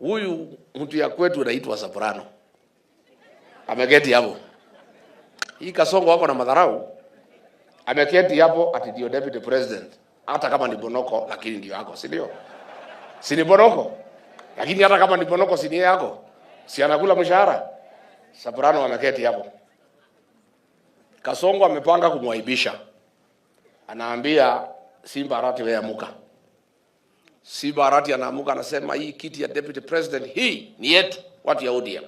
Huyu mtu ya kwetu anaitwa Soprano. Ameketi hapo. Hii Kasongo wako na madharau. Ameketi hapo ati ndio deputy president. Hata kama ni Bonoko, lakini ndio yako, si ndio? Si ni Bonoko? Lakini hata kama ni Bonoko, si ni yako? Si anakula mshahara? Soprano ameketi hapo. Kasongo amepanga kumwaibisha. Anaambia Simba Arati, "Wewe amuka." Simba Arati anaamuka, anasema, "Hii kiti ya deputy president hii ni yetu watu ya ODM.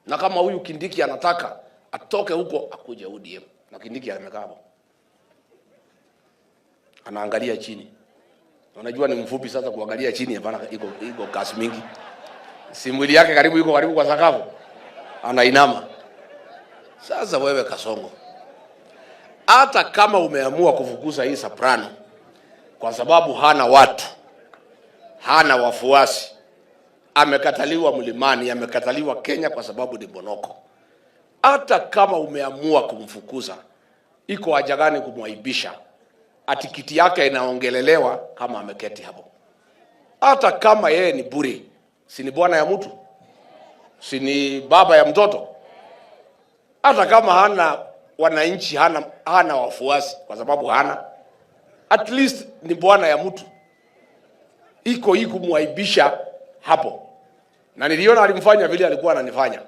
Na kama huyu Kindiki anataka atoke huko akuje ODM." Na Kindiki amekaa hapo. Anaangalia chini. Unajua ni mfupi, sasa kuangalia chini hapana, iko kasi mingi. Si mwili yake karibu iko karibu kwa sakafu. Anainama. Sasa wewe Kasongo, hata kama umeamua kufukuza hii Soprano kwa sababu hana watu, hana wafuasi, amekataliwa mlimani, amekataliwa Kenya kwa sababu ni Bonoko. Hata kama umeamua kumfukuza, iko haja gani kumwaibisha ati kiti yake inaongelelewa kama ameketi hapo? Hata kama yeye ni bure, si ni bwana ya mtu, si ni baba ya mtoto? Hata kama hana wananchi, hana wafuasi, kwa sababu hana, at least ni bwana ya mtu. Iko hii kumwaibisha hapo, na niliona alimfanya vile alikuwa ananifanya,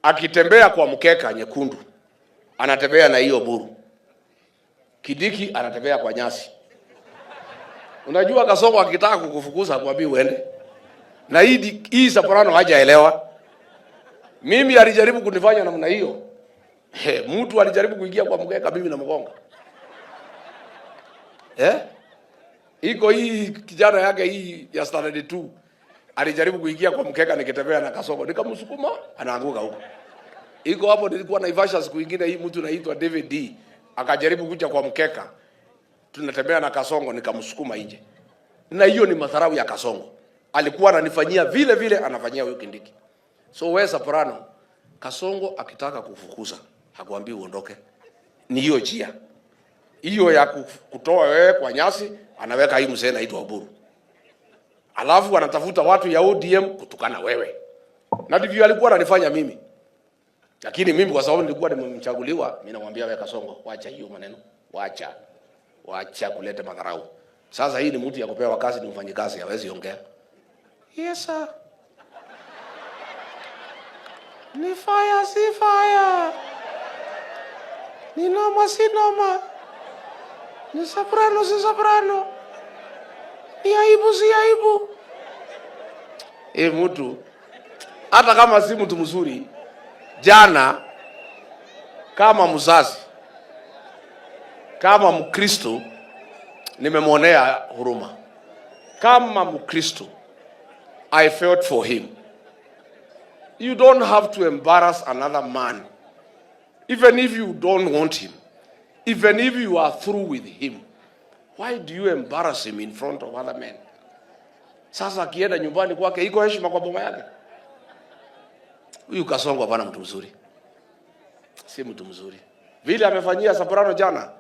akitembea kwa mkeka nyekundu, anatembea na hiyo buru. Kindiki anatembea kwa nyasi. Unajua Kasongo akitaka kukufukuza hakwambii uende. Na hii Soprano hajaelewa. Mimi alijaribu kunifanya namna hiyo. He, mtu alijaribu kuingia kwa mkeka, mimi namgonga. Eh? Iko hii kijana yake hii ya standard 2 alijaribu kuingia kwa mkeka nikitembea na Kasongo, nikamsukuma, anaanguka huko. Iko hapo nilikuwa Naivasha siku ingine, hii mtu naitwa David D akajaribu kuja kwa mkeka, tunatembea na Kasongo, nikamsukuma nje. Na hiyo ni madharau ya Kasongo. Alikuwa ananifanyia vile vile anafanyia huyu Kindiki. So wewe Soprano, Kasongo akitaka kufukuza hakuambii uondoke. Ni hiyo njia hiyo ya kutoa wewe kwa nyasi, anaweka hii mzee anaitwa Oburu, alafu anatafuta watu ya ODM kutukana wewe, na ndivyo alikuwa ananifanya mimi. Lakini mimi kwa sababu nilikuwa nimemchaguliwa, mimi namwambia, "Wewe Kasongo, wacha hiyo maneno, wacha, wacha kuleta madharau." Sasa hii ni mtu ya kupewa kazi, ni mfanyikazi, hawezi ongea. "Yes sir. Ni fire si fire? Ni noma si noma? Ni soprano si soprano? Ni aibu si aibu?" Eh, mtu hata kama si mtu mzuri, jana kama mzazi, kama Mkristo, nimemwonea huruma. Kama Mkristo, I felt for him. You don't have to embarrass another man. Even if you don't want him, even if you are through with him, why do you embarrass him in front of other men? Sasa akienda nyumbani kwake, iko heshima kwa boma yake? Huyu Kasongo hapana mtu mzuri, si mtu mzuri. Vile amefanyia Soprano jana.